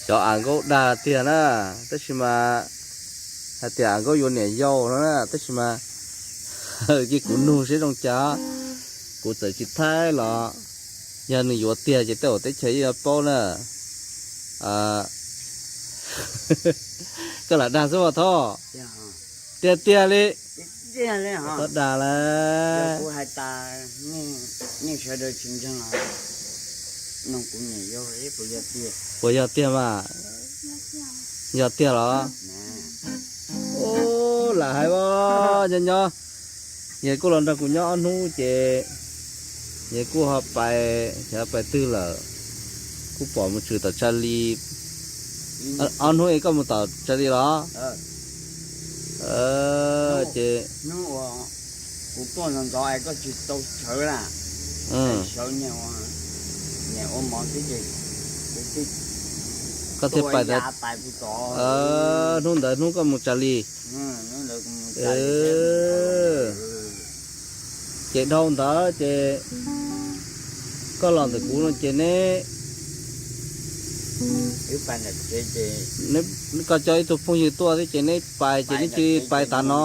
Cov Am Nkaub dag tiag na, tab sis mas hais tias Am Nkaub yuav niam yau no na, tab sis mas cia kuv nug seb zoo cas, kuv txawm tsis thaij los yog nws yuav tiag ces tej zaum teb chaws yeej yuav paub na. Koj lam dag xwb mas Thoj. Tiag tiag li. Txhob dag lawm. Puas yog tiag mas? Yog tiag los? Ub, lam hais as, nyob nyob, yawg kuj los nrog kuv nyob ob hnub ces yawg kuj ho pais, yawg pais twg lawm, kuj pom mus tshwm tom Tsa Li. Ob hnub es koj mus tom Tsa Li los? Ces koj thiaj pais, hnub ntawd hnub koj mus Tsa Li. Ces dhau ntawd ces koj los ntawm kuv no ces neb, koj coj ib tug phooj ywg tuaj thiab ces neb pais ces neb cia li pais tas no.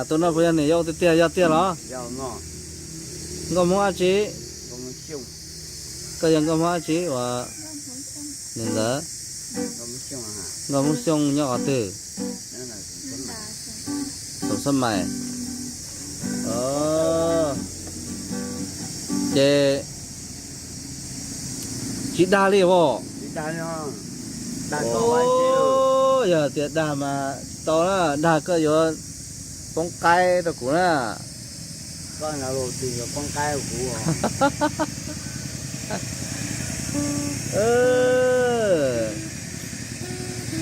Tus no puas yog niam yau tiag tiag, yog tiag los? Nkauj Hmoob dab tsi? Koj yog Nkauj Hmoob dab tsi uas nim ntawd? Nkauj Hmoob Xyooj nyob qhov twg? Xoom Xab Mais. Ces tsis dag li as? Yog tias dag mas tsis tau na, dag koj yuav poob qaib rau kuv na.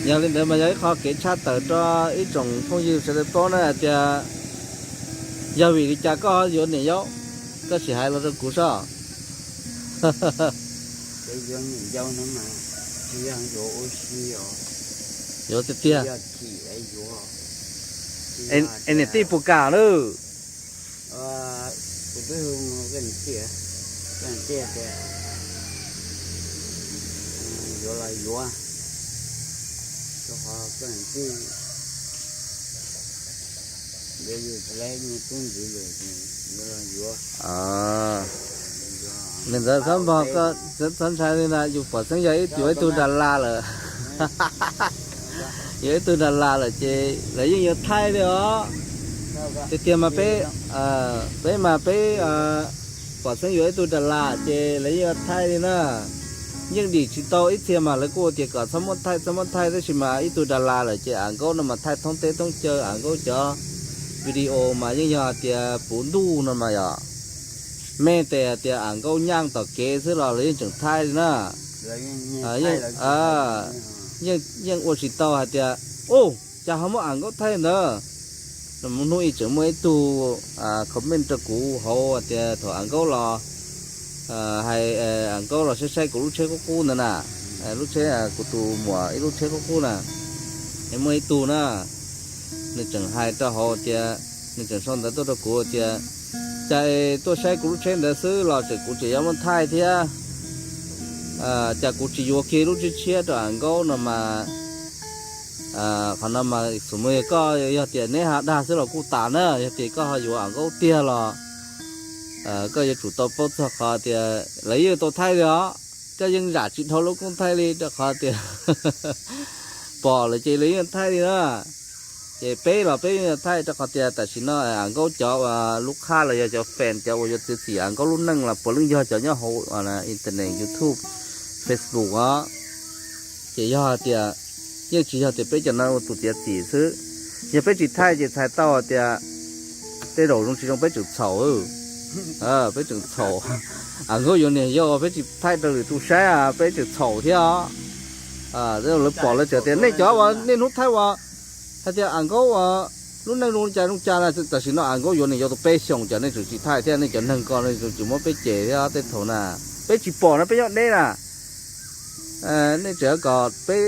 Yog li ntawd mas yog ib qho kev tshaj tawm rau ib tsoom phooj ywg sawv daws paub na hais tias yog vim li cas koj yuav niam yau, koj sim hais los rau kuv soj. Yuav tiag tiag. Es niam tij puas kam lawm? Li ntawd txhob npog, txhob ntshai li na, yus pom xeeb yog ib, yuav ib tug das las lawm. Yuav ib tug das las lawm ces lawv yeej yuav thaij li os. Tiag tiag mas peb, peb mas peb pom xeeb yuav ib tug das las ces lawv yeej yuav thaij li na. Yeej dim tsis tau, ib txhia mas lawv kuj ua tias kom txhob muab thaij, txhob muab thaij, tab sis mas ib tug das las lawm ces Am Nkaub no mas thaij thoob teb thoob chaw, Am Nkaub cov video mas yeej yog hais tias puv ntuj no mas yog. Mej tes hais tias Am Nkaub nyaaj tom kev xwb los lawv yeej tseem thaij li na. Yeej ua tsis tau hais tias, u, cas ho muab Am Nkaub thaij ntawd. Hnub ib tseem muaj ib tug comment rau kuv hauv hais tias thaum Am Nkaub los, hais Am Nkaub los saib saib kuv lub tsheb qub qub ntawd na, lub tsheb, kuv tus muam ib lub tsheb qub qub na, es muaj ib tug na, nws tseem hais rau hauv tias, nws tseem sau ntawv tuaj rau kuv tias, cas es tuaj saib kuv lub tsheb ntawd xwb los tseem kuv tseem yuav muab thaij thiab, cas kuv tsis yuav kiag lub tshiab tshiab rau Am Nkaub no mas. Qhov no mas xus mus yog koj, yog tias neb ho dag xwb los kuj tas na, yog tias koj ho yuav Am Nkaub tiag los koj yuav tsum tau paub txog qhov tias lawv yeej tau thaij li os. Koj yeej zam tsis dhau lub koob thaij li rau qhov tias pom lawm ces lawv yeej thaij li na. Ces peb los peb yeej thaij rau qhov tias tam sim no Am Nkaub cov uas lub qhab los yog cov fan, cov uas yuav txiav txim Am Nkaub lub neej los puav leej yog cov nyob hauv internet, YouTube, Facebook os. Ces yog hais tias, yeej tsis yog tias peb cov no ua tus txiav txim xwb. Yog peb tsis thaij ces txhais tau hais tias tej zaum zoo tsis zoo peb tseem txhaum. Peb tseem txhaum. Am Nkaub yuav niam yau peb tsis thaij rau lwm tus saib peb tseem txhaum thiab os. Lawv pom lawv tseem tias nej cov uas niaj hnub thaij uas hais tias Am Nkaub uas lub neej zoo li cas zoo cas na, tam sim no Am Nkaub yuav niam yau tau peb xyoos ces nej tseem tsis thaij thiab, nej cov neeg ko nej tseem muab peb cem thiab tej thaum na. Peb tsis pom na, peb nyob deb na. Nej tseem kom peb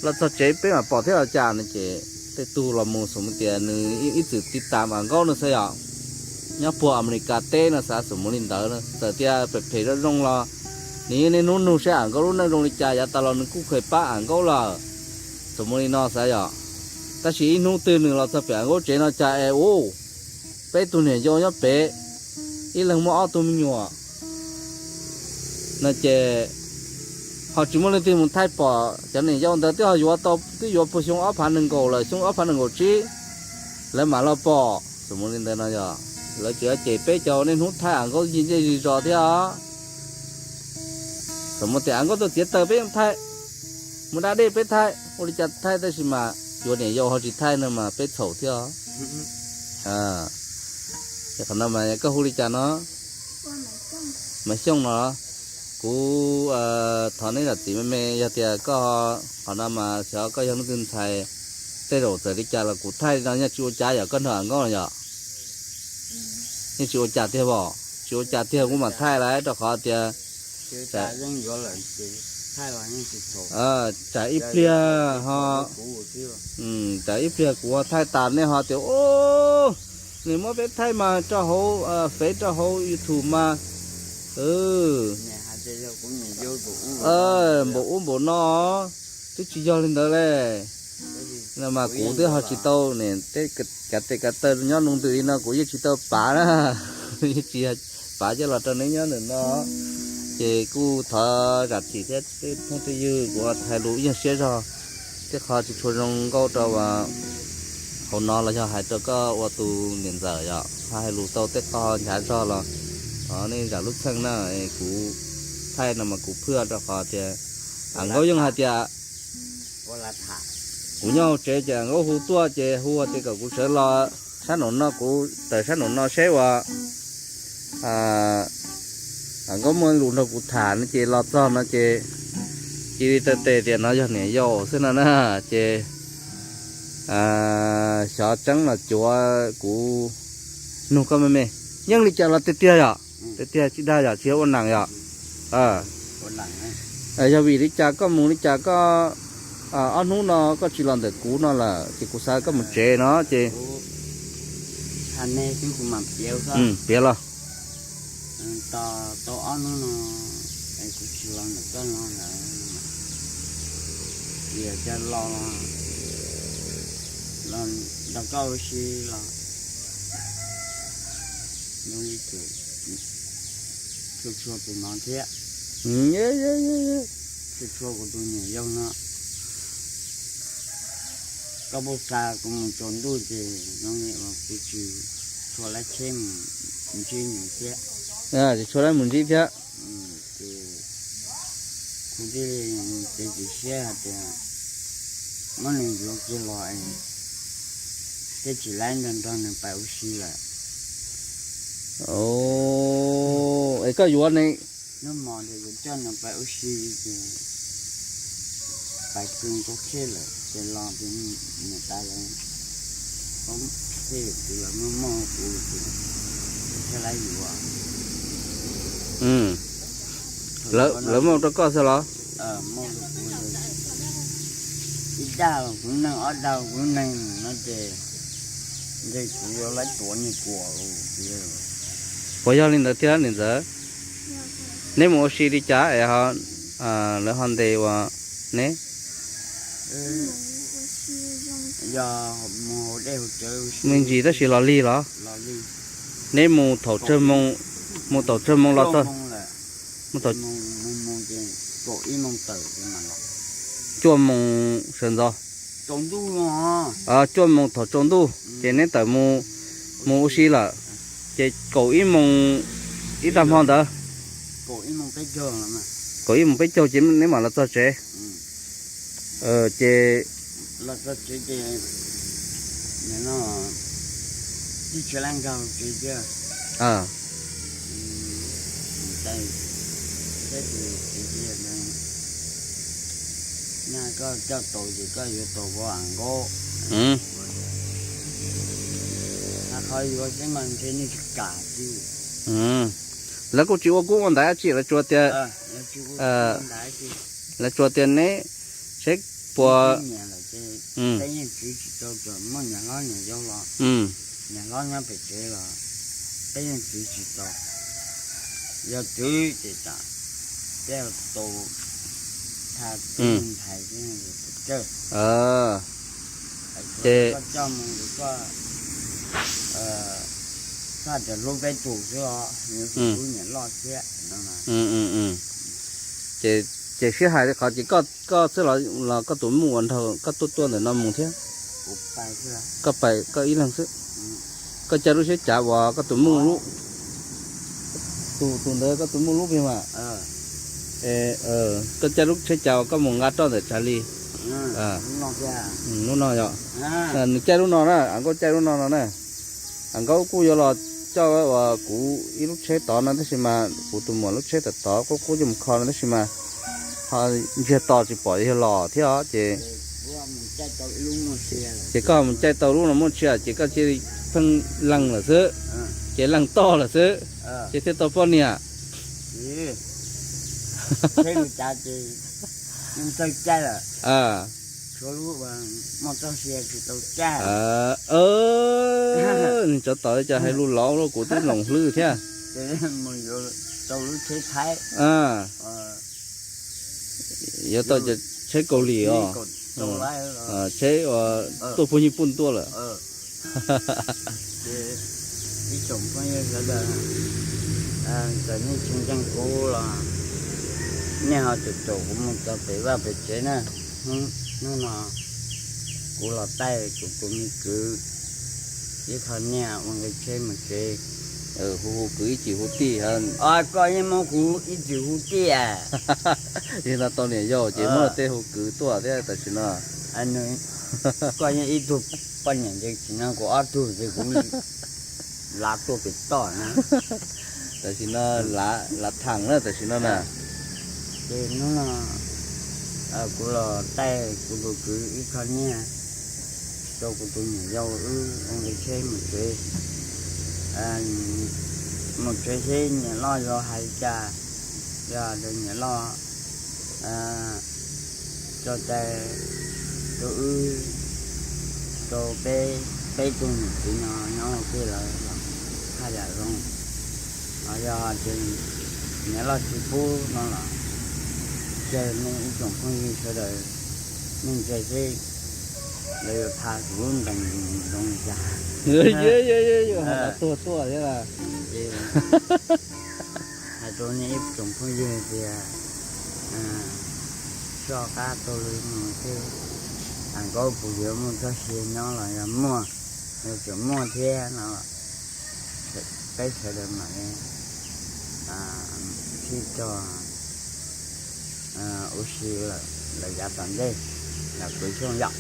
los txog tsev peb mam pom thiab los cas no ces tej tug los mus xus mus tias nws ib txwm tiv tam Am Nkaub no xwb yom. nyob puag Amelikas teb no xav xus mus li ntawd. Txawm tias phem phem zoo zoo los nws yeej niaj hnub nug saib Am Nkaub lub neej zoo li cas, yav tas los nws kuj kheev pab Am Nkaub lawm, xus mus li no xav yom. Tab sis ib hnub twg nws los txog pem Am Nkaub tsev no cas es ua peb tug niam yau nyob pem, ib leeg muaj ob tug me nyuam no ces ho tsis muaj leej twg mus thaij pom. Cov niam yau ntawd twb ho yuav tau, twb yuav puag xyoo ob phav nees nkaum lawm, xyoo ob phav nees nkaum tsib lawv mam los pom. Xus mus li ntawd no yog lawv tseem yuav cem peb cov niaj hnub thaij Am Nkaub ncej zis zos thiab os. Xus mus tias Am Nkaub tuaj txiav taws peb yeej thaij, mus da dej peb thaij, ua li cas thaij tab sis mas yuav niam yau ho tsis thaij no mas peb txhaum thiab os. Qhov no mas koj hu li cas no? Mas Xyooj no. Kuv thov neb zam txim me me, yog tias koj, qhov no mas xyov koj yog leej twg ntxhais, tej zaum txawm li cas los kuv thaij no yeej tsis ua cas yom, koj nrog Am Nkaub no yom. Yeej tsis ua cas tiag os, tsis ua cas tiag kuv mam thaij lawm rau qhov tias tsam ib pliag ho, tsam ib pliag kuv ho thaij tas nej ho tias, nws muab peb thaij mas rau hauv Fev rau hauv YouTube mas, npaum ub npaum no, twb tsis yog li ntawd le. No mas kuv twb ho tsis tau, cav tes kav taw nyob nroo ntws li no kuv yeej tsis tau pav na, yeej tsis pav coj los rau neb nyob ntawm no. Ces kuj thov zam txim thiab tej phooj tej ywg, kuv hais lus ib nyuag siab zog, tej qho tsis tshua zoo nkauj rau hauv no los yog hais rau koj ua tus niam ntxawm yom, ho hais lus tau tej qho nchav zog los thov nej zam lub txim na. Kuv thaij no mas kuv phwj rau qhov tias Am Nkaub yeej hais tias kuv nyob hauv tsev ces Am Nkaub hu tuaj ces hu tias kom kuv sawv los sab nraum no, kuv tawm sab nraum no seb uas Am Nkaub muaj lus nrog kuv tham no ces los txog no ces cia li taw tes tias no yog niam yau xwb no na. Ces xyov tseeb los cuav, kuv nug koj me me, yeej li cas los tiag tiag yom, tiag tiag tsis dag yom, tsis yog ua neeg yom. Yog vim li cas koj mus li cas koj ob hnub no koj tsis los ntawm kuv no lawm ces kuv xav koj mus tsev no ces piav los nrog koj ua si los tshua tshua tus no thiab, tshua tshua kuv tus niam yau no. Koj puas xa kuv mus tsaus ntuj ces zoo li uas kuv tsis tshua lab tsheb mus ntsib nws thiab. Tsis tshua lab mus ntsib thiab. Ces kuv thiaj li txiav txim siab hais tias muab nws yuav kiag los es thiaj tsis laib nrog nrog nws pais ua si lawm. Es koj yuav ne? Hnub hmo ces kuv coj nws pais ua si ces pais kws nkauj khej lawm ces los ces niam tais lawv, tej yawm txiv lawv muaj muaj kuv ces thiaj laib yuav. Lawv muaj rau koj xwb los? Ib dag los kuv neeg, ob dag los kuv neeg no ces ntshe kuv yuav laib tuav niag kuam. Puas yog li ntawd thiab niam ntxawm? Neb mus ua si li cas es lawv ho ntes ua neb? Me ntsis tab sis los lig los? Neb mus thaum tsawg moos, mus thaum tsawg moos los txog? Mus thaum cuaj moos sawv ntxov. Cuaj moos thaum tsaus ntuj ces neb tawm mus ua si lawm, ces kaum ib moos ib tag hmo ntawd, kaum ib moos peb caug ces neb mam los txog tsev. Ces lawv kuj tsis ua kub ua ntaiv dab tsi, lawv tsuas tias, lawv tsuas tias neb seb puas, niam hlob nyob pem tsev los, niam hlob nyob pem tsev los Peb yeej twv tsis tau, yog twv ces tam, peb tau tha tub ntxhais thiab yus tus cawj. Ces koj coj mus ces koj txhob tias hlub peb tus xwb os, nws tus hlub niam loj thiab no. Ces, ces sib hais li qhov ces koj, koj xwb los, los koj tus muj uas nrog koj tuaj tuaj ntawm no mus thiab? Koj pais koj ib leeg xwb. Koj caij lub tsheb cav uas koj tus muj lub, tus, tus ntawd koj tus muj lub pig mas, koj caij lub tsheb cav uas koj mus nqa roj ntawm Tsav Lis lub no yom? Nws caij lub no na, A Nkauj caij lub no no na. A Nkauj kuj yuav los coj uas kuv ib lub tsheb tod no tab sis mas kuv tus muam lub tsheb tod tod, kuj, kuj coj mus kho no tab sis mas ho ntsiag to tsis pom yog los thiab os ces, ces koj mus caij tau lub no muaj tsia ces koj cia li pheej leeg lawm xwb, ces leeg toj lawm xwb, ces thiaj tau poj niam. Nws tsov tom li cas hais lus lov luaj kuv twb loos hlwb thiab. Yuav tau cov tsheb Kaus Lim os, tsheb uas tuaj puag nyiaj puj tuaj lawm. Ib tsoom phooj ywg sawv daws, txawm nej tsis ntseeg kuv los nej ho caum caum kuv mus txog pem vaj pem tsev na. Hnub no kuv los taij kuv tus me kwv ib qho nyiaj ua nqi tsheb mus tsev. Hu hu kwv ib chim hu tij. Koj yeej muab kuv ib chim hu tij. Yog no tau niam yau ces muab tej hu kwv tuaj thiab tam sim no. Koj yeej ib tug poj niam ntse tsis no kuv ob tug ces kuv lav tuaj pem toj na. Tam sim no lav thaam na tam sim no na. Ces hnub no kuv los taij kuv tus kwv ib qho nyiaj rau kuv tus niam yau wb ua nqi tsheb mus tsev. Mus tsev seb niam loj yuav hais li cas, yog tias niam loj tso cai rau wb, rau peb, peb tug niam txiv no nyob ua ke lawm los haj yam zoo. Ho yog tias niam loj tsis pub no los cia nej ib tsoom phooj ywg sawv daws nej ntse seb lawv yuav tha kuv lub ntees zoo li cas. Tuag tuaj thiab. Hais rau nej ib tsoom phooj ywg tias soj qab taug lw mus xwb, A Nkauj puas yuav muaj txoj sia nyob los yog muaj, yog tseem muaj thiab no, peb sawv daws mam li sib cog ua si lawm yav tom ntej. Yog kuv Xyooj yom,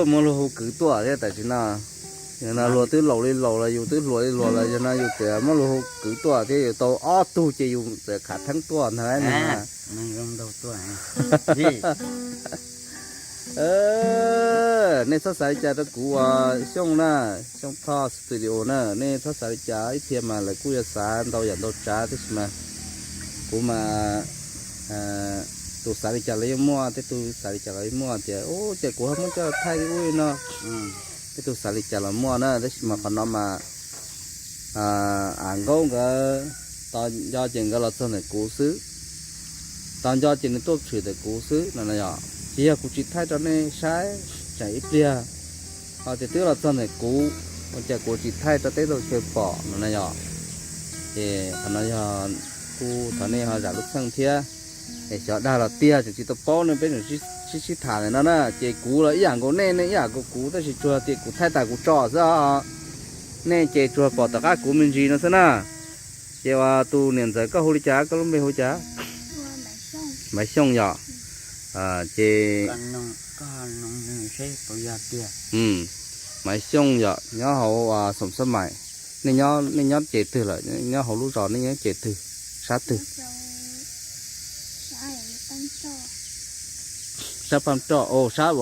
muab luag hu kwv tuaj thiab tam sim no. Yog no luag twb laus li laus los yus twb hluas li hluas los yog no yus txawm muab luag hu kwv tuaj thiab yus tau ob tug ces yus txawm khav theeb tuaj ntag. Nej txhob xav li cas rau kuv uas Xyooj na, Xyooj Thoj Studio na, nej txhob xav li cas, ib pliag mas lawv kuj yuav xav ntau yam ntau tsav tab sis mas kuv mas tus xav li cas los yeej muaj, tej tug xav li cas los yeej muaj tias ub ces kuv ho muab coj thaij li ub li no. Tej tug xav li cas los muaj na tab sis mas qhov no mas A Nkauj nkawd tos nco ces nkawd los txog ntawm kuv xwb, tos nco ces nws tuaj tshwm ntawm kuv xwb no na yom. Ces yog kuv tsis thaij rau nej saib, tsam ib pliag ho tias twb los txog ntawm kuv, ua cas kuv tsis thaij rau teb chaws pom no na yom. Ces qhov no yog kuj thov nej ho zam lub txim thiab. Es xyov dag los tiag, tseem tsis tau paub ne, peb tseem sib sib tham ntawm no na. Ces kuv los ib yam nkaus nej, nej ib yam nkaus kuv, tab sis tsuas tias kuv thaij tas kuv tso xwb os. Nej ces tsuas pom tom qab kuv me ntsis no xwb na. Ces uas tus niam ntxawm koj hu li cas, koj lub npe hu cas? Maiv Xyooj yom. Ces Maiv Xyooj yom, nyob hauv Xoom Xab Maim. Nej nyob ces twg lawm, nyob hauv lub zos nej nyob ces twg, sab twg? Sab Paj Roj, sab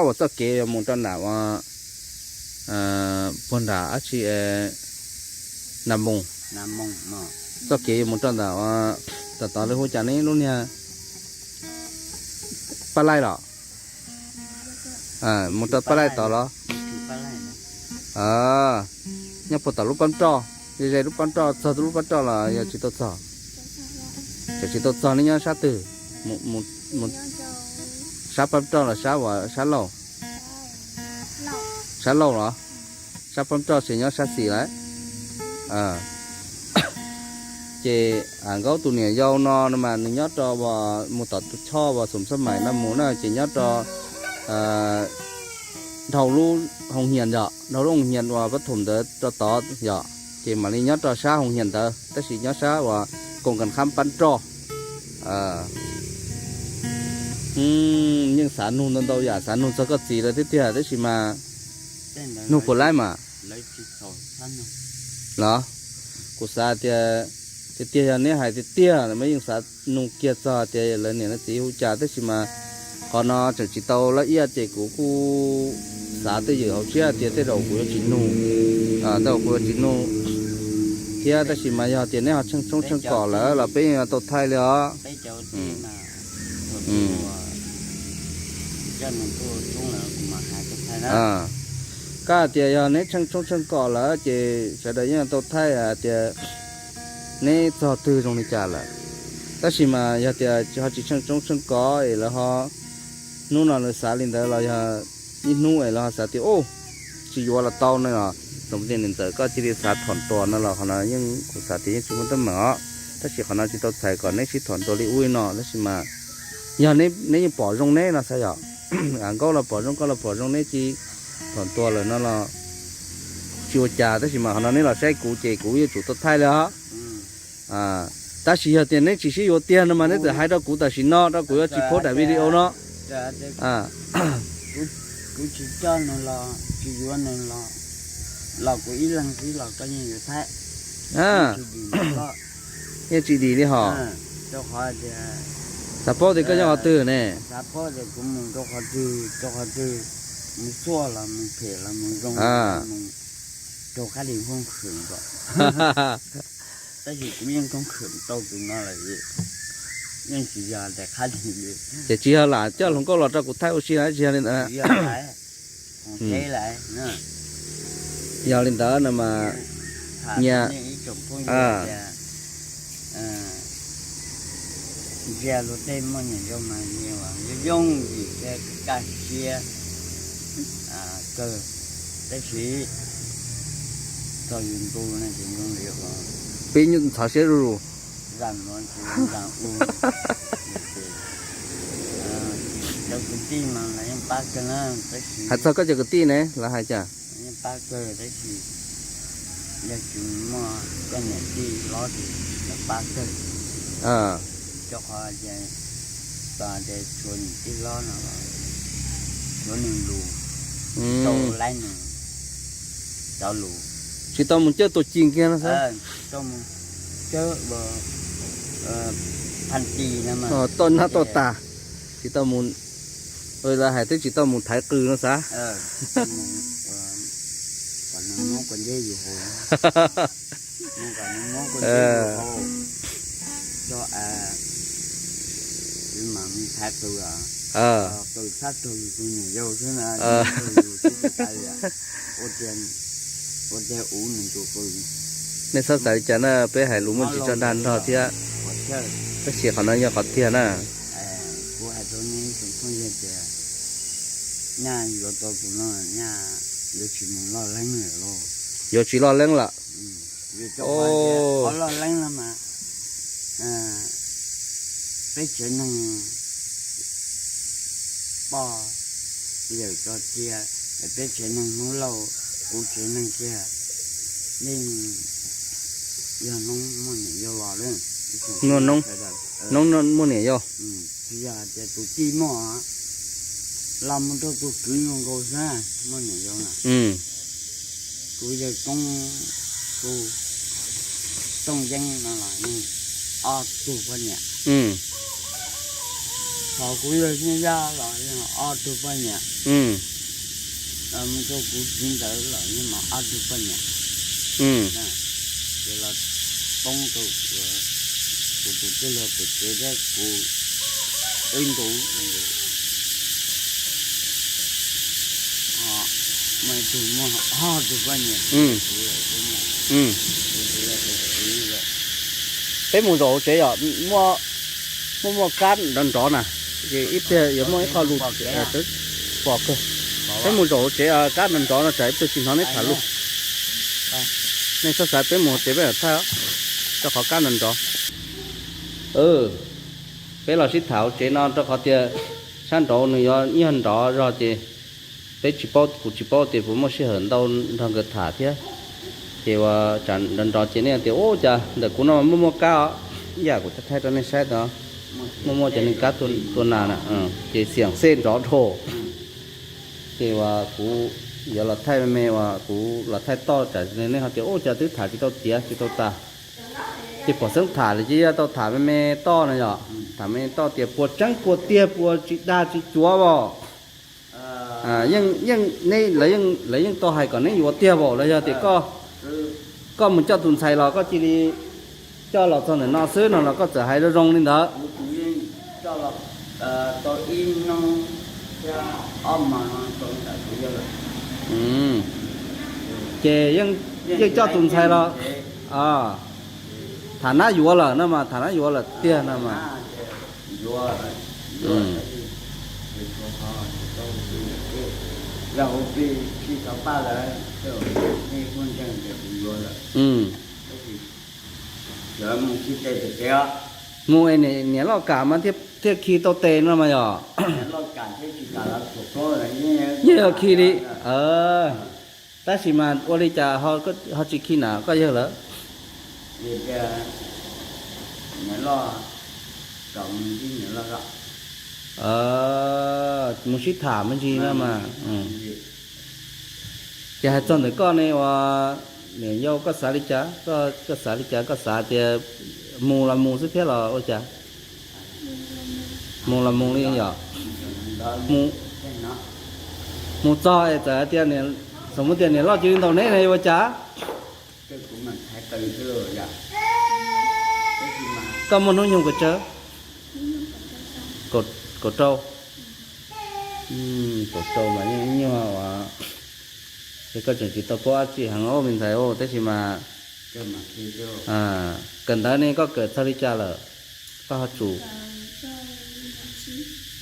uas txoj kev yuav mus rau nram uas puag nram dab tsi, Nas Moos. Txoj kev yuav mus rau nram uas, tom tod lawv hu cas ne, lub niag Paj Laij los? Mus rau Paj Laij tod los? Nyob puag tom lub pab roj, ze ze lub pab roj txog lub pab roj los yog tsis tau txog? Tseem tsis tau txog, neb nyob sab twg? Sab pab roj los sab, sab lauj? Sab lauj los? Sab pab roj ces nyob sab xis lawm. Ces Nkaub tus niam yau no no mas nws nyob rau mus tom tus choj uas Xum Xab Maim no mus na, ces nyob rau dhau lub hoo hias yom, dhau lub hoo hias uas pab thum ntawd rau tod yom, ces mam li nyob rau sab hoo hias ntawd, tab sis nyob sab uas koom kas khab pab roj. Yeej xav nug ntau ntau yam, xav nug txog koj txiv lawv thiab tiag, tab sis mas nug puas laib mas. Los, kuv xav tias tiag tiag yog neb hais tiag tiag los mas yeej xav nug kiag txog tias lawv niam lawv txiv hu cas, tab sis mas qhov no tseem tsis tau lab iab ces kuv kuj xav tej ywm hauv siab tias tej zaum kuv yuav tsis nug, tej zaum kuv yuav tsis nug thiab, tab sis mas yog tias neb ho tsheej tshoob tsheej kos lawm los peb yeej yuav tau thaij li os. Koj hais tias yog neb tsheej tshoob tsheej kos lawm ces sawv daws yeej tau thaij hais tias neb txog twg zoo li cas lawm. Tab sis mas yog tias ho tsis tsheej tshoob tsheej kos es lawv ho, hnub no lawv xav li ntawd los yog ib hnub es lawv ho xav tias tsis yuav los tau no los, txoos tias niam ntxawm koj cia li xav thom ntuas no los qhov no yeej kuv xav tias yeej tsis muaj teeb meem os. Tab sis qhov no tsis tau txhais kom neb sib thom ntuas li ub li no, tab sis mas yog neb yeej pom zoo neb no xav yom, Nkaub los pom zoo, koj los pom zoo, neb cia li thom ntuas lawm no los tsis ua cas, tab sis mas qhov no neb los saib kuv ces kuv yuav tsum tau thaij li os. Tab sis yog tias neb tsis sib yuav tiag no mas neb txawm hais rau kuv tam sim no rau kuv yuav tsis post daim video no. Kuv tsis coj nws los tsis yuav nws los, los kuv ib leeg xwb los koj yeej yuav thaij. Yeej tsis dim li hos. Rau qhov tias xav paub tias koj nyob qhov twg ne. Xav paub tias kuv mus rau qhov twg rau qhov twg, mus xuaj los mus phem los mus zoo, mus rau qab li nkauj khwm nkaus. Tab sis kuv yeej nkauj khwm tau tus no lawm, yeej tsis yog daim qab li li. Ces tsis yog lam coj hluas nkauj los rau kuv thaij ua si los tsis yog li ntawd. Yog li ntawd no mas nyias ntsia luag tej muaj niam yau mas yooj yim thiab kaj siab kawg, tab sis txog yus ntu no ces zoo li peb ntxhov siab zuj zus. Cov kwv tij mas lawv yeej pab kawg na, tab sis hais txog koj cov kwv tij ne lawv hais cas? Yeej pab kawg tab sis yog tsis muaj cov niam tij hlob ces lawv pab kawg. Rau qhov tias, tias tshuav niam tij hlob no los tshuav nws lus, tau laib nws cov lus. Tsis tau mus cawj tus ci kiag no xwb. Tsis tau mus cawj phaj ti no mas tau nab tau tas, tsis tau mus, lawv hais twb tsis tau mus thaiv qws no xav. Kom nws muab kua nteb yus haus, kom nws muab kua nteb yus haus, tso, mam mus thaiv qws, qws txhab tug yus tus niam yau xwb na, tug yus xwb tsis tas li. Ua tiag ua tiag ub nws tus qws. Nej txhob xav li cas na, peb hais lus muaj ntsis tso dag nrog thiab, tab sis qhov no yog qhov tiag na. Kuv hais rau nej ib tsoom phooj ywg tias, nyaj yuav tau tus no nyaj yuav tsis mus loj leeb lawm lauj. Yuav tsis loj leeb lawm. Vim rau qhov tias qhov loj leeb no mas peb tsev neeg poj yawm tso cia, peb tsev neeg Hmoob Lauj, kuv tsev neeg kiag, yeej yog noob muaj niam yau los lawm. Noob muaj niam yau. Tsis yog hais tias tus tij muaj, los mus rau tus kwv zoo nkaus xwb muaj niam yau na. Kuv yawg koob, kuv Tooj Yeeb no los yeej ob tug poj niam. Thaum kuv yawg Xyooj Yaj los yeej ob tug poj niam. Los mus rau kuv txiv ntawd los yeej mas ob tug poj niam. Ces los poob rau kuv tus tij laug pem kev thiab kuv wb ntu muaj ib tug muaj ob tug poj niam, kuv lawm kuv Peb mus zaum hauv tsev yom, muaj, muaj muaj kab nrov nrov na, ces ib pliag yuav muaj ib qho lus pom kawg. Peb mus zaum hauv tsev, kab nrov nrov no tsam ib pliag tsis hnov neb tham lus. Nej txhob xav, peb mus hauv tsev peb mam thaij, rau qhov kab nrov nrov. Peb los sib tham hauv tsev no rau qhov tias sab nraud nws yuav ib nyuag nrov zog ces peb tsis paub, kuv tsis paub tias puas muaj sij hawm ntau nrog nkawd tham thiab. Ces uas tsam nrov nrov ces nej tias ua cas ntawm kuv no muaj muaj kab os. Ib yam kuv thaij rau nej saib tod, muaj muaj cov neeg kab tua nas na, ces xiam xej nrov dhau. Ces uas kuv yuav los thaij me me uas kuv los thaij toj tsam nej ho tias ua cas twb tham tsis tau tiav tsis tau tas. Ces pom xeeb tham lawm ces yuav tau tham me me toj no yom, tham me me toj tias puas tseeb puas tiag puas tsis dag tsis cuav os. Yeej, yeej, lawv yeej tau hais kom neb yuav tiag as los yog tias koj, koj mus coj tus ntxhais los koj cia li coj los txog ntawm no xwb no los koj txawm hais zoo zoo li ntawd. Ces yeej, yeej coj tus ntxhais los, tham nab yuav lawm no mas, tham nab yuav lawm tiag no mas. Mus es niam loj kam mas thiaj khi tau tes no mas yom. Yeej yog khi li. Tab sis mas ua li cas ho tsis khi na koj yawg lawm? Mus sib tham me ntsis no mas. Ces hais txog ntawm koj ne uas niam yau koj xav li cas, koj xav li cas, koj xav tias mus los mus xwb thiab los ua cas? Mus los mus li yom. Mus txog es txawm hais tias, xam muab tias niam loj cia li ntaus neb no yuav ua cas? Koj muaj hnub nyoog puas tsawg? Kaum rau. Kaum rau mas yeej ib nyuag uas, ces koj tseem tsis tau paub dab tsi heev os me ntxhais, tab sis mas kawm ntawv ne koj kawm txog li cas lawm? Koj ho tsum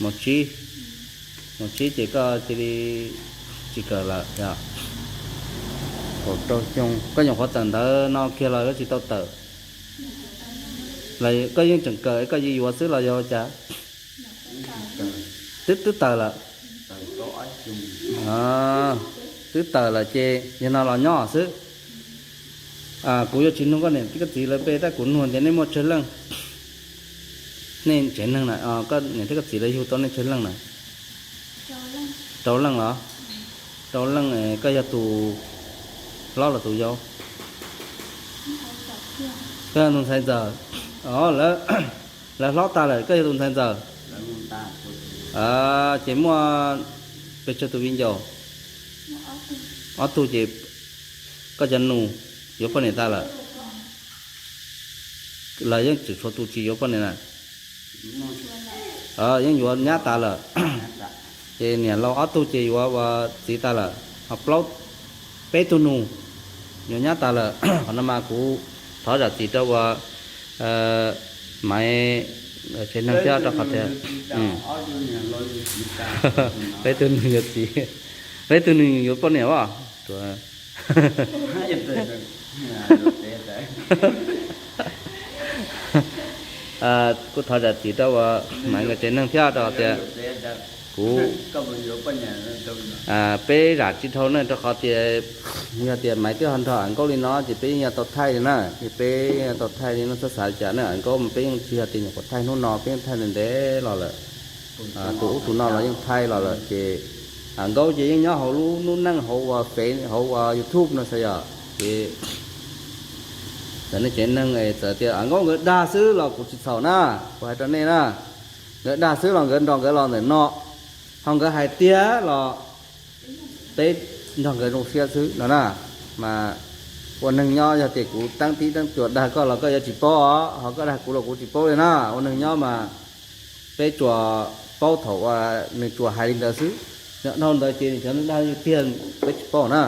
mos tsib, mos tsib ces koj cia li tsis kawm lawm. Kaum rau xyoo koj nyuam qhuav tawm ntawv no kiag los koj tsis tau tawm? Koj yeej tseem kawm koj yuav yuav xwb los yog ua cas? Twb, twb tawm lawm. Twb tawm lawm ces yog no los nyob xwb. Kuv yuav tsis nug koj niam thiab koj txiv lawv pe, tab kuv nug tias nej muaj tsawg leej? Nej tsev neeg na, koj niam thiab koj txiv lawv yug tau nej tsawg leej na? Rau leej los? Rau leej. Koj yog tus hlob los tus yau? Koj yog tus ntxhais ntxawm. Lawv hlob tas lawm koj yog tus ntxhais ntxawm. Ces muaj pes tsawg tus viv ncaus? Ob tug ces koj cov nus yuav poj niam tas lawm. Los yeej tseem tshuav tus tsis yuav poj niam na? Yeej yuav nyab tas lawm. Ces niam laus ob tug ces yuav ua txiv tas lawm, ho plaub, peb tug nus yuav nyab tas lawm. Qhov no mas kuv thov zam txim rau uas Maiv tsev neeg thiab rau qhov tias peb tug nus yuav txiv, peb tug nus yuav poj niam as. Kuv thov zam txim rau uas Maiv nkawd tsev neeg thiab rau qhov tias kuv, peb zam tsis dhau ne rau qhov tias yog tias Maiv twb ho nrog Am Nkaub li no ces peb yeej yuav tau thaij li na, ces peb yuav tau thaij li no, txhob xav li cas na. Am Nkaub mas peb yeej tsis yog tias nyuam qhuav thaij hnub no, peb yeej thaij ntev ntev los lawm. Tus ub tus no los yeej thaij los lawm ces Am Nkaub ces yeej nyob hauv lub hnub neej hauv uas Face hauv uas YouTube no xwb yom. Ces txawm nej tsev neeg es txawm tias Am Nkaub nkawd dag xwb los kuv tsis txhaum na, kuv hais rau nej na. Nkawd dag xwb los nkawd nrog nkawd los ntawm no, ho nkawd hais tiag los peb nrog nkawd zoo siab xwb no na. Mas ua neeg nyob yog tias kuv teeb tib teeb cuas dag koj los koj yuav tsis paub os, ho koj dag kuv los kuv tsis paub li na. Ua neeg nyob mas peb tsuas paub thaum uas nws tsuas hais li ntawd xwb. Nyob dhau ntawd ces nws cov dag tiag peb tsis paub na.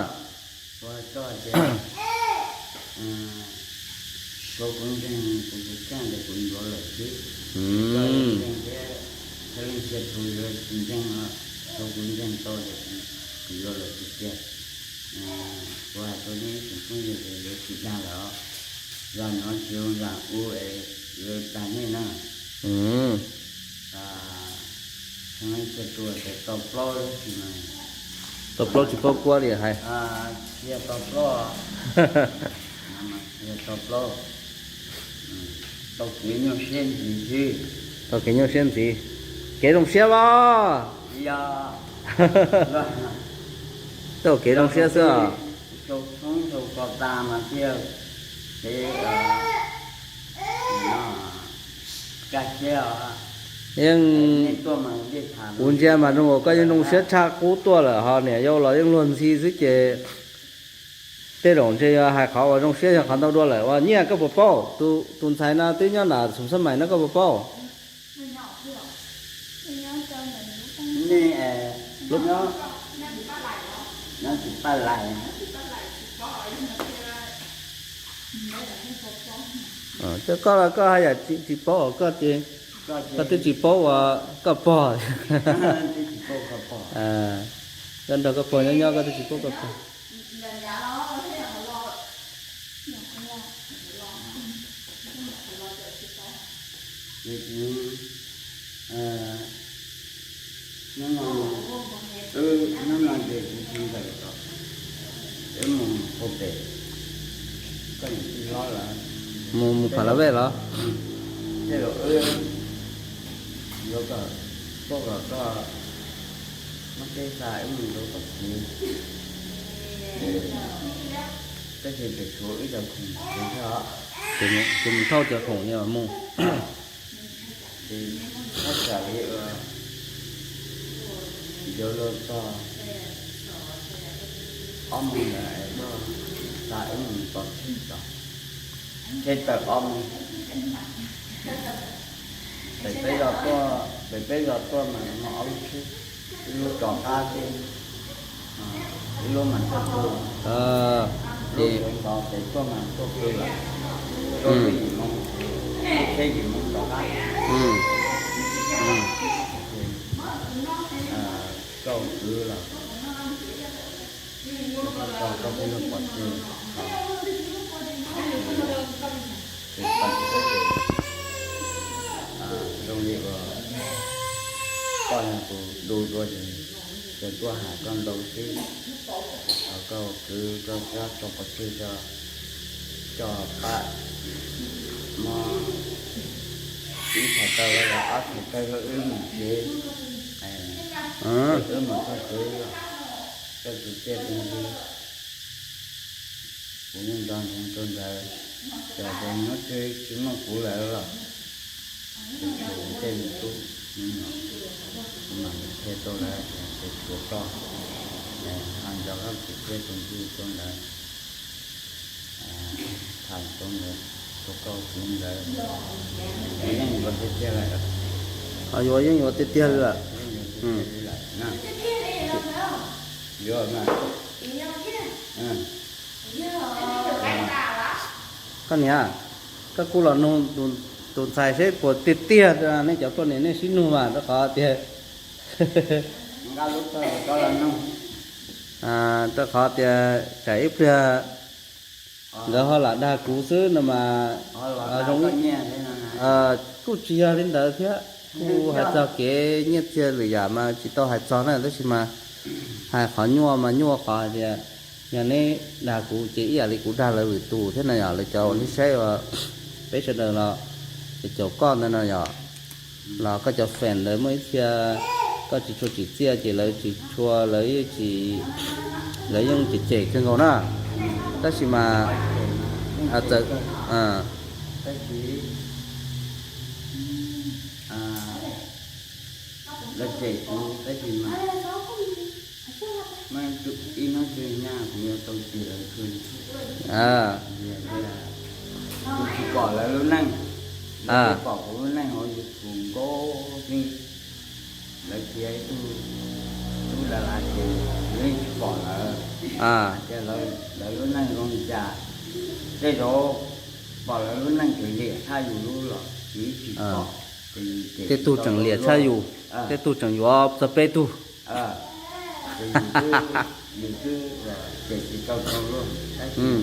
Thaum kuv ntseeg kuv tus kheej ces kuv yuav lawm xwb. Tsis tau ntseeg thiab, txhua leej txhia tus yuav tsis ntseeg los thaum kuv ntseeg tau ces kuv yuav lawm tiag tiag. Kuv hais rau nej ib tsoom phooj ywg tias yuav tsis dag lawm os. Zaj no tsis zoo zaj ub es yuav dag nej na. Txhua leej txhia tus tias tau plaub tab sis mas tau plaub tsis paub kuab li hais. Txhia tau plaub, txhia tau plaub, tau kev nyuaj siab ntxiv xwb. Tau kev nyuaj siab ntxiv, kev zoo siab los? Yog, tau kev zoo siab xwb os. Xyoo tshoob xyoo ko tas mas thiaj kev kaj siab os. Yeej, kuv ntsia mas zoo uas koj yeej zoo siab tshaj qub tuaj lawm ho niam yau los yeej luag ntxhi xwb ces tej zaum ntshe yog hais qhov uas zoo siab yog qhov ntau dua lawm. Uas Nyiaj, koj puas paub tus ntxhais no twb nyob nram Xum Xab Mais no koj puas paub? Nyob tsis paj lais. Cov koj los koj haj yam tsis paub os, koj ces koj twb tsis paub uas koj pog. Koj nrog koj pog nyob nyob koj twb tsis paub koj pog. Hnub no, hnub no ces kuv tsis ntawm tom, wb mus ua pem, koj niam tij hlob lawm. Mus, mus Pha La Vej los? Tej zaum wb yuav kom, koj kom koj muab teb xa wb mus rau tom tsev. Tab sis tseem tshuav wb cov khoom tsev thiab os. Ces mus thauj cov khoom mus. Ces thaj tsam li yuav luag txog ob moos ntawd es koj xa wb mus pov tseg tso, tseg tawm ob moos. Pem peb zos tuaj, pem peb zos tuaj mas muaj ob lub tsheb, ib lub rov qab thiab, ib lub mas tuaj pw. Lub sawv ntxov pem tuaj mas tuaj pw lawm, tuaj lub yim moo, lub tsheb yim moo rov qab. Koj ua kwv los koj pheej yuav pov tseg, ces zoo li uas koj yog tus du dua ces, ces tuaj hais koj ntau xwb. Ho koj ua kwv koj txhob tso pov tseg, coj pab mob ib txhais taw los ob txhais taw rau wb mus tsev, wb mus txog tsev, koj tus tsiaj tus ntsig, kuv yeej nco ntsoov rau ntawd, txawm tias hnub twg tsis muaj kuv lawm los, ces kuv tej me tub me nyuam, kuv mam li qhia rau lawv tias tshuav koj, ho nco koj tus tsiaj tus ntsig rau ntawd, tham rau ntawd, rau koj kwv ntawd, yeej yuav tiag tiag lawm. Ho yuav yeej yuav tiag tiag li lawm. Yeej yuav tiag tiag li lawm na. Yuav mas. Koj niam, koj kuj los nug tus ntxhais seb puas tiag tiag, nej cov poj niam nej sib nug mas rau qhov tias, rau qhov tias tsam ib pliag nkawd ho lam dag kuv xwb no mas, zoo li, kuj tsis yog li ntawd thiab, kuj hais txog kev nyiaj txiag lwm yam mas tsis tau hais txog na, tab sis mas hais qhov nyuaj mas nyuaj qhov hais tias yog neb dag kuv ces ib yam li kuv dag lawv lwm tus thiab no yom, lawv cov uas neb saib uas peb sawv daws los, ces caum koj ntawd no yom, los koj cov fan ntawd muaj ib txhia koj tsis tshua tsim txiaj ces lawv tsis tshua, lawv yeej tsis, lawv yeej cem cem kawg nkaus na. Tab sis mas txawm lawv cem kuv tab sis mas muaj ib hnub twg nyaj kuv yuav tau cem lawv kawg li. Kuv tsis pom lawv lub neej, lawv pom kuv lub neej hauv YouTube nkauj xwb. Lawv tias ib tug tub Dalas ces kuv yeej tsis pom lawv, hais tias lawv lub neej zoo li cas. Tej zaum pom lawv lub neej tseem liam tshaj yus lub los yus tsis pom, ces yus cem tej tug tseem liam tshaj yus, tej tug tseem yuav txog peb tug. Ces yus twb, yus twb cem tsis tau tau luaj, tab sis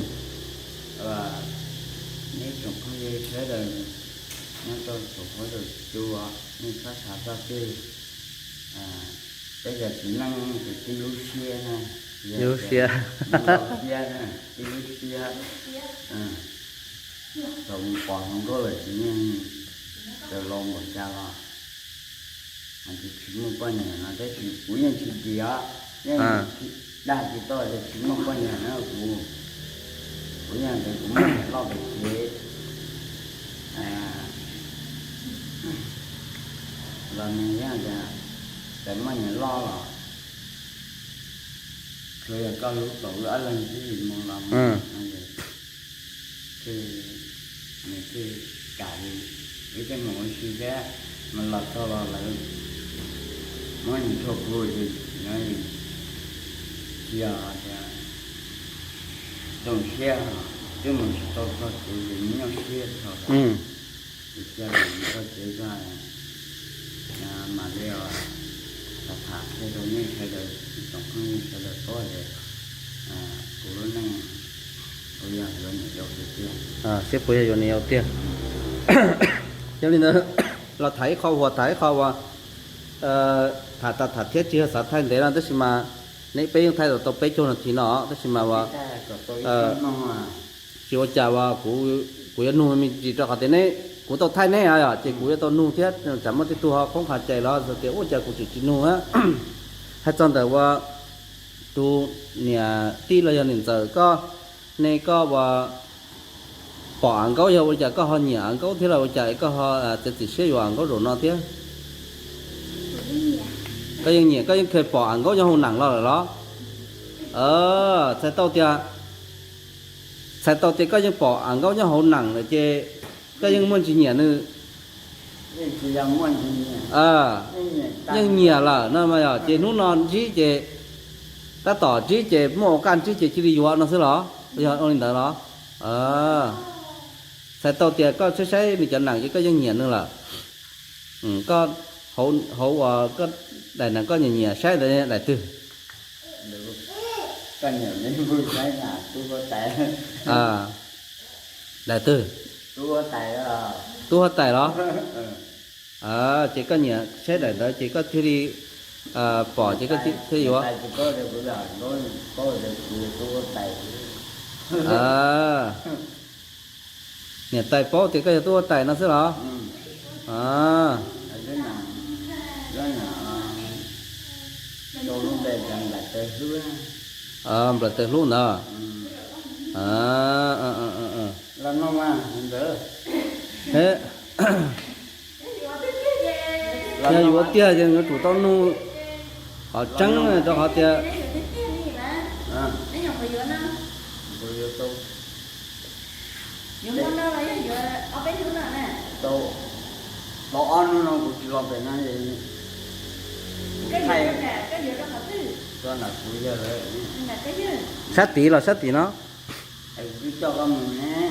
neb tsoom phooj ywg sawv daws nyob rau saum huab saum cua, nej txhob xav txoj twg. Peb cov txiv neej ces tib lub siab na, lub siab, tib lub siab, txawm mus pom hluas nkauj lawm ces yeej, txawm laus npaum cas los hais tias tsis muaj poj niam no tab sis kuv yeej tsis dim os, yeej dag tsis tau tias tsis muaj poj niam na kuv. Kuv yeej tias kuv muaj niam loj pem kev los nws yeej tias txawm muaj niam loj los tsuas yog koj hlub tau wb ob leeg xwb, mus los mus no ces nws thiaj kam li wb thiaj mus ua si thiab, mas los txog los lawv muab nws rhuav plhu ces tsis yog tias zoo siab, twb mus tsis tau txog kev ces nyuaj siab txog lawm. Ces cia li mus txog kev txog mam li tham tham qhia rau nej sawv daws, tsoom phooj ywg sawv daws paub tias kuv lub neej puas yog yuav niam yau tiag tiag, seb puas yog yuav niam yau tiag. Yog li ntawd los tham ib qho uas, tham ib qho uas tham tas tham thiab tsis yog xav thaij ntev no tab sis mas neb peb yeej thaij tau peb caug nas this no tab sis mas uas tsis ua cas uas kuv yuav nug me ntsis rau qhov tias neb, kuv tau thaij neb yom, ces kuv yuav tau nug thiab tsam muaj tej tug ho qhoob qhov cai los tias ua cas kuv tseem tsis nug. Hais txog ntawm uas tus niam tij los yog niam ntxawm koj ne, koj uas pom Am Nkaub yog ua cas koj ho nyiam Am Nkaub thiab los ua cas koj ho txiav txim siab yuav Am Nkaub zaum no thiab? Koj yeej nyiam, koj yeej kheev pom Am Nkaub nyob hauv neem los lawm los? Txhais tau tias, txhais tau tias koj yeej pom Am Nkaub nyob hauv neem lawm ces koj yeej muaj ntsis nyiam nws. Yeej nyiam lawm no mas yog ces hnub no ntsib ces, tab tom ntsib ces muaj ua kaj ntsib ces cia li yuav no xwb los? Yog ua li ntawd los? Txhais tau tias koj saib saib nws cov neem ces koj yeej nyiam nws lawm. Koj, hauv uas koj daim neem koj nyiam nyiam saib ntawd daim twg? Daim twg? Tub huab tais los? Ces koj nyiam saib daim ntawd ces koj thiaj li pom ces koj thiaj yuav. Niam tais paub tias koj yog tub huab tais no xwb los? Nplawm taws hlub ntawd. Yog yuav tiag ces yuav tsum tau nug qhov tseeb rau qhov tias sab tid los sab tim no?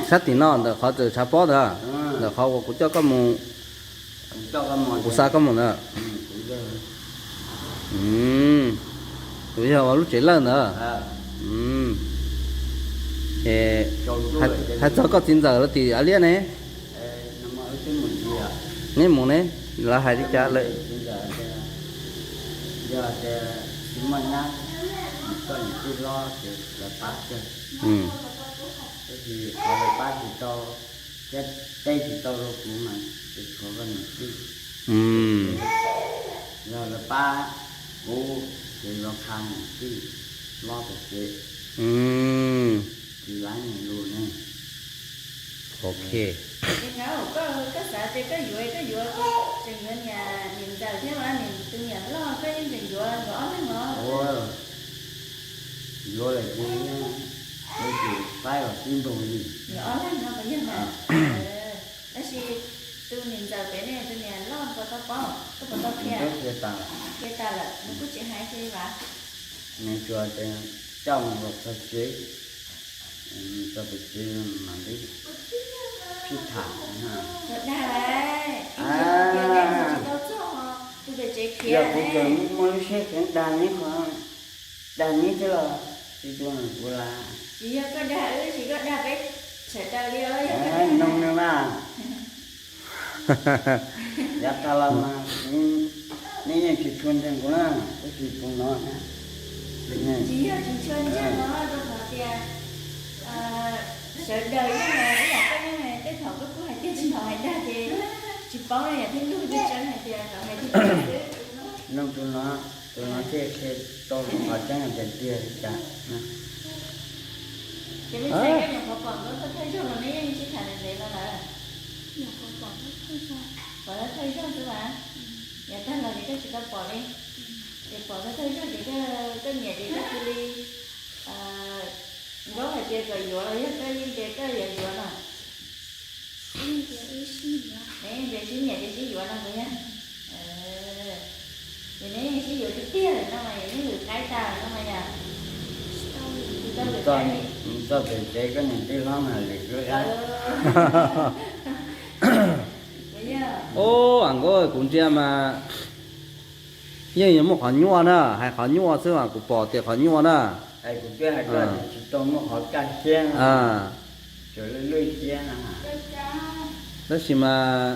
Sab tim no ntawm qhov txawm tshav pob ntawd, ntawm qhov uas kuv coj koj mus, kuv xa koj mus ntawd. Kuv yog ua lub tsev lawj ntawd. Hais txog koj txiv ntxawm lawv tim Av Liab ne? Neb mus ne, lawv hais li cas lawm? Tab sis qhov lawv pab tsis tau thiab teb tsis tau rau kuv mas ces tshuav koj niam tij. Yog lawv pab kuv ces yuav qha niam tij hlob pem kev, tsis laib nws lus ne. Ok. Koj xav tias koj yuav, koj yuav, tseem yuav niam, niam ntxawm thiab mas niam, tus niam loj koj yeej tseem yuav nkawd ob leeg os. Yuav lawm ces, yuav ces faib los tib npaug li. Nkawd ob leeg no puas yog mas? Tab sis tus niam ntxawm pem ne, tus niam loj puas tau paub, koj puas tau qhia? Qhia tas lawm, nws kuj tsis hais kiag li vas. Nws tsuas tias coj mus kom txog tsev, mus txog pem tsev mam li. sib tham. Dag lawm, ib ntsis tias nej tsis tau txog ho tus pem tsev khiav. Yog kuv tseem muaj lub siab khiav dag neb qhov, dag neb thiab los tsis tu kuv las. Tsis yog koj dag wb, tsis koj dag peb sawv daws li os, yog koj dag. Noog no mas, yav tag los mas neb yeej tsis tshua ntseeg kuv na, tab sis tus no na. Tsis yog tsis tshua ntseeg os, rau qhov tias sawv daws yeej, ib yam koj yeej, tej thaum koj kuj hais tiag tsis tau hais dag ces tsis paub na, yam thiab nug tseeb tseeb hais tias tau hais tiag tiag xwb. Noog tus no, tus no thiaj qhia tau qhov tseeb hais tias tiag li cas. Ces me ntxhais, koj nyuam qhuav pom nkauj thawj thawj zaug los neb yeej sib tham ntev ntev no lawm? Pom thawj thawj zaug xwb mas. Yav tag los ces koj tsis tau pom li. Ces pom thawj thawj zaug ces koj nyiam ces koj cia li, nkauj hais tias kom yuav los yog koj yeej tias koj yuav yuav no? Neb yeej tias sib nyiam ces sib yuav no puas yog? Ces neb yeej sib yuav tiag tiag lawm no mas yog, yeej lwm qaib tas lawm no mas yog. Tsis tau lwm qaib li. Txog pem tsev koj niam tij hlob mas lwm lub qaib. Ub, am nkauj, kuv ntsia mas yeej yuav muaj qhov nyuaj na, hais qhov nyuaj xwb mas kuv pom tias qhov nyuaj na. Kuv twb hais koj tias tsis tau muaj qhov kaj siab, tsuas lwj lwj siab na. Tab sis mas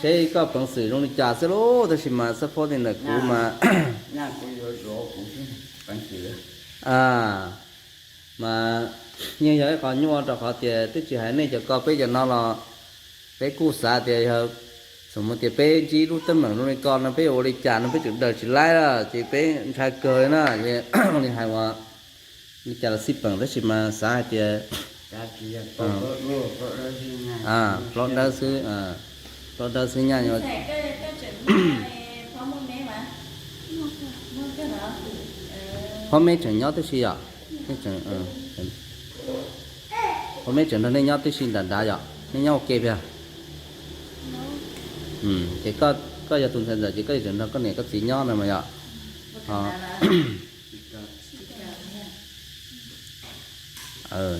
seb koj peev xwm zoo li cas xwb lauj, tab sis mas xab phob li ntawm kuv mas, nyaj kuv yuav zuav kuv peev xwm. Mas yeej yog ib qho nyuaj rau qhov tias twb tsis hais nej cov ko, peb cov no los peb kuj xav tias yog, xam mus tias peb ntsib lub teeb meem zoo li ko no peb yuav ua li cas no peb tseem daws tsis laib lawm ces peb ntshai kawg li na. Li hais ua li cas los xij peem, tab sis mas xav hais tias plaub dawb xwb, plaub dawb xwb nyaj. Phob meb tseem nyob tib si yom? Phob meb tseem nrog nej nyob tib si nram nrad yom? Nej nyob ua ke thiab? Ces koj yog tus ntxhais ntxawm ces koj yuav tsum nrog koj niam koj txiv nyob no mas yom?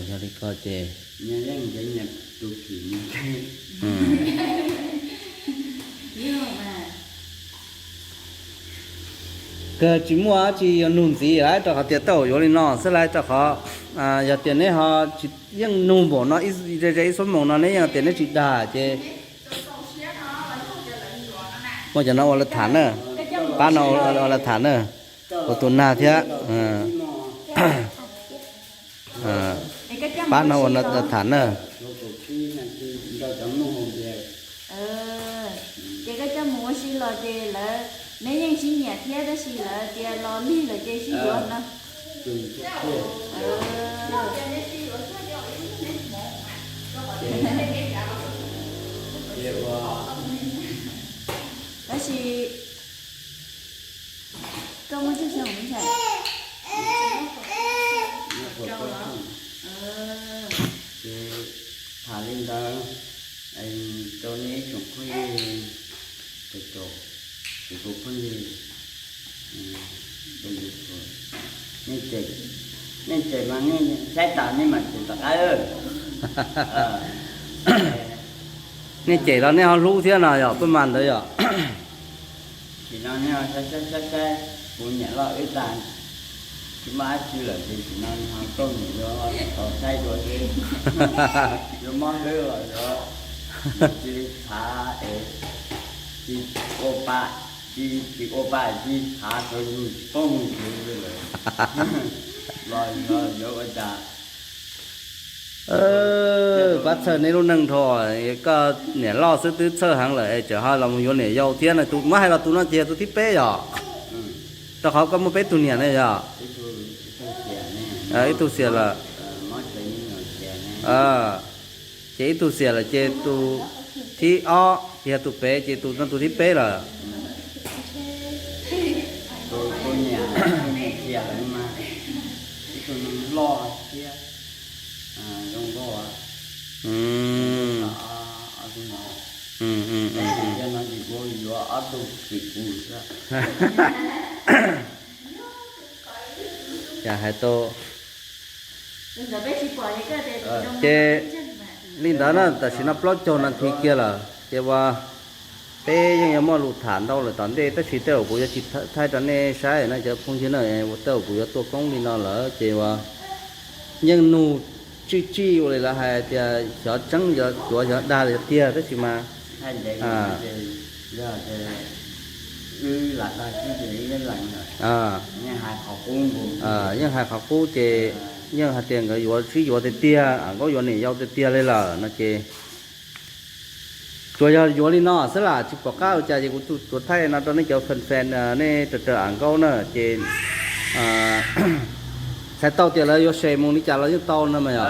Yog li ko ces kawg tsis muaj dab tsi yuav nug ntxiv lawm, rau qhov tias tej zaum yuav li no xwb lauj, rau qhov yog tias neb ho tsis, yeej nug npaum no, ze ze ib xuab moos no neb yeej tias neb tsis dag ces muaj cov no ua lawv tham na, pab no ua lawv tham na, ua tus nag thiab. Pab no ua lawv tham na. Ces koj coj mus ua si los ces lawv, neb yeej sib nyiam thiab tab sis lawv tias los lig lawm ces sib yuav no. Tab sis koj muaj tsawg xyoo ntag? Ces tham li ntawd rau nej ib tsoom phooj ywg, tus tus phooj ywg, nej cem mas nej saib tas nej mam cem tom qab. Nej cem los nej ho hlub thiab no yog pab mas ntawd yom? Sim no nej saib saib saib saib, kuv niam loj wb tas tsis muaj dab tsi lawm ces sim no nws ho tuaj mus yuav tau saib dua xwb. Yuav mob hlwb los yuav, cia li txhav es tsis ua pa, tsis tsis ua pa tsis txhav tsuav yus tsis paub mus yuav lawm. Los yuav ua cas? Pab txhawj neb lub neej dhau, koj niam loj xwb twb txhawj heev lawm es tseem ho los mus yuav niam yau thiab no. Tus muab hais los tus no ces yog tus thib peb yom? Rau qhov koj muaj peb tug niam ne yom? Ib tug xiam lawm. Ces ib tug xiam lawm ces tus thib ob ces yog tus pem ces tus no tus thib peb lawm. Cas hais tau ces Li ntawd na, tam sim no plaub caug nas this kiag lawm ces uas peb yeej yuav muaj lus tham ntau lawm tom ntej, tab sis tej zaum kuv yuav tsis thaij rau nej saib na cov phooj ywg na, tej zaum kuv yuav tua koob li no lawm ces uas yeej nug tsij tsij ua li lawv hais tias xyov tseeb xyov cuav xyov dag li tiag tab sis mas yeej hais qhov qub ces yeej hais tias nkawd yuav sib yuav tiag tiag, Am Nkaub yuav niam yau tiag tiag li lawm no ces tsuas yog yuav li no xwb las, tsis pom qab ua cas ces kuv tsuas thaij no rau nej cov fan fan, nej raws raws Am Nkaub na ces txhais tau tias lawv yuav se mus li cas los yeej tau no mas yog.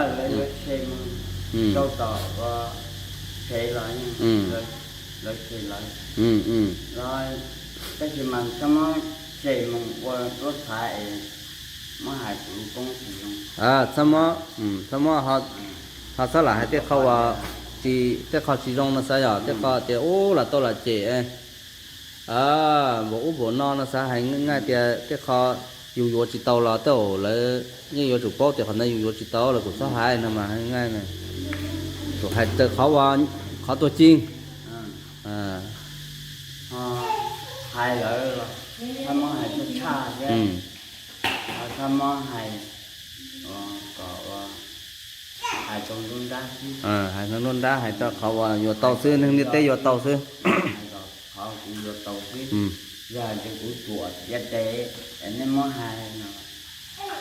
Tab sis mas txhob muab se mus ua lub txhav es muab hais kuv lub koob tsis zoo. Txhob muab, txhob muab, ho txhob lam hais tej qho uas tsis, tej qho tsis zoo no xav yog tej qho tias ub lam tau lam cem npaum ub npaum no no xav hais ngaij tias tej qho yus yuav tsis tau los tej zaum lawv yeej yuav tsum paub tias qhov ntawd yus yuav tsis tau los kuv txhob hais no mas ngaij, kuv hais raws qhov, qhov tuag ci. Ho hais lawm los txhob muab hais tshaj tshaj thiab, ho txhob muab hais kom hais tau nruab nrab xwb, hais tau nruab nrab, hais tau qhov uas yuav tau xwb, neeg ntiaj teb yuav tau xwb, hais kom qhov kuv yuav tau xwb. Yog hais tias kuv ruam tiav tes es nej muab hais no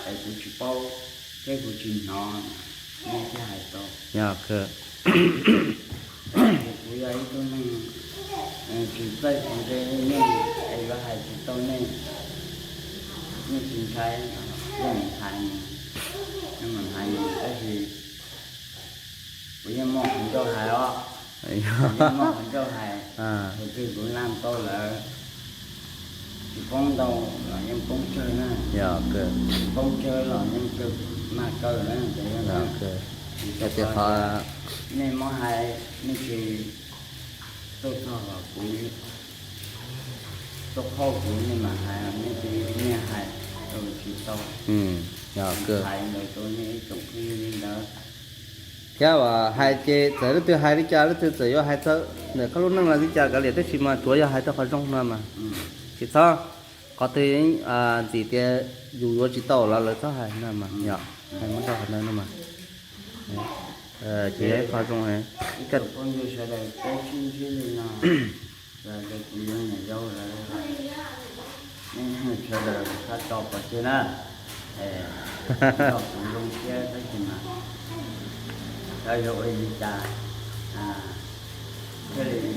es kuv tsis paub thiab kuv tsis hnov, nej thiaj hais tau. Kuv yog ib tug neeg tsis txawj tsis ntse li nej es yuav hais tsis tau nej, nej tsis ntshai, nej mam hais, nej mam hais mus tab sis kuv yeej muaj qhov ncauj hais os, kuv yeej muaj qhov ncauj hais, thaum twg kuv naj tau lawm, tsis poob ntau los yeej poob tsawg na, tsis poob tsawg los yeej kawg, mag kawg na. Ces yog tias nej muab hais, nej tsis tuaj txog los kuv, tuaj qhauj kuv nej mam hais, nej tsis, nej hais tsis tau. Hais ntawd rau nej ib tsoom phooj ywg li ntawd. Thiab hais ces txawm leej twg hais li cas, leej twg txawm yuav hais txawv ntawm koj lub neej los li cas kav liam, tab sis mas tsuav yog hais tau qhov zoo no mas, tsis txhob, qhov twg ntxim tias yus yuav tsis tau los lawv txhob hais no mas, yog hais muab tau qhov ntawd no mas, ces yog ib qho zoo. Phooj ywg sawv daws peb sib ntsib li no, yog tias kuv yuav niam yau lawm, nej sawv daws txhob tso pov tseg na, nrog kuv zoo thiab tab sis mas xyov yuav ua li cas thiaj li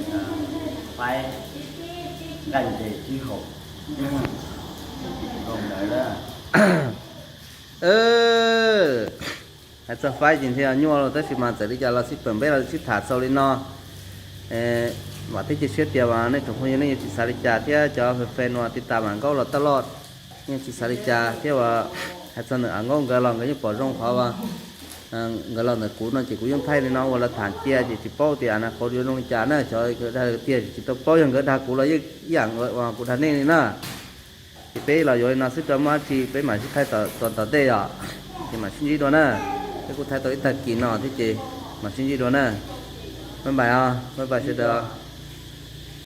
faib nqaij ntses sib haum zoo ntawd. Hais txog faib ces ntshe nyuaj los tab sis mas txawm li cas los sib pem peb los sib tham txaus li no. Vam thiab cia siab tias nej tsoom phooj ywg nej yuav tsis xav li cas thiab cov fan fan uas tiv tas Am Nkaub los taj loj yeej tsis xav li cas thiab uas hais txog ntawm Am Nkaub nkawd los nkawd yeej pom zoo qhov uas nkawd los ntawm kuv no ces kuv yeej thaij li no ua lawv tham cia ces tsis paub tias na qhov yuav zoo li cas na, xyov dag tiag tsis tau paub, yog nkawd dag kuv los yeej ib yam uas kuv dag nej li na. Ces peb los yuav li no xwb rau muaj dab tsi peb mam sib qhaij tom tom ntej os. Ces mam sib ntsib dua na. Peb kuj thaij tau ib tag kis no thiab ces mam sib ntsib dua na. Bye bye os, bye bye sawv daws.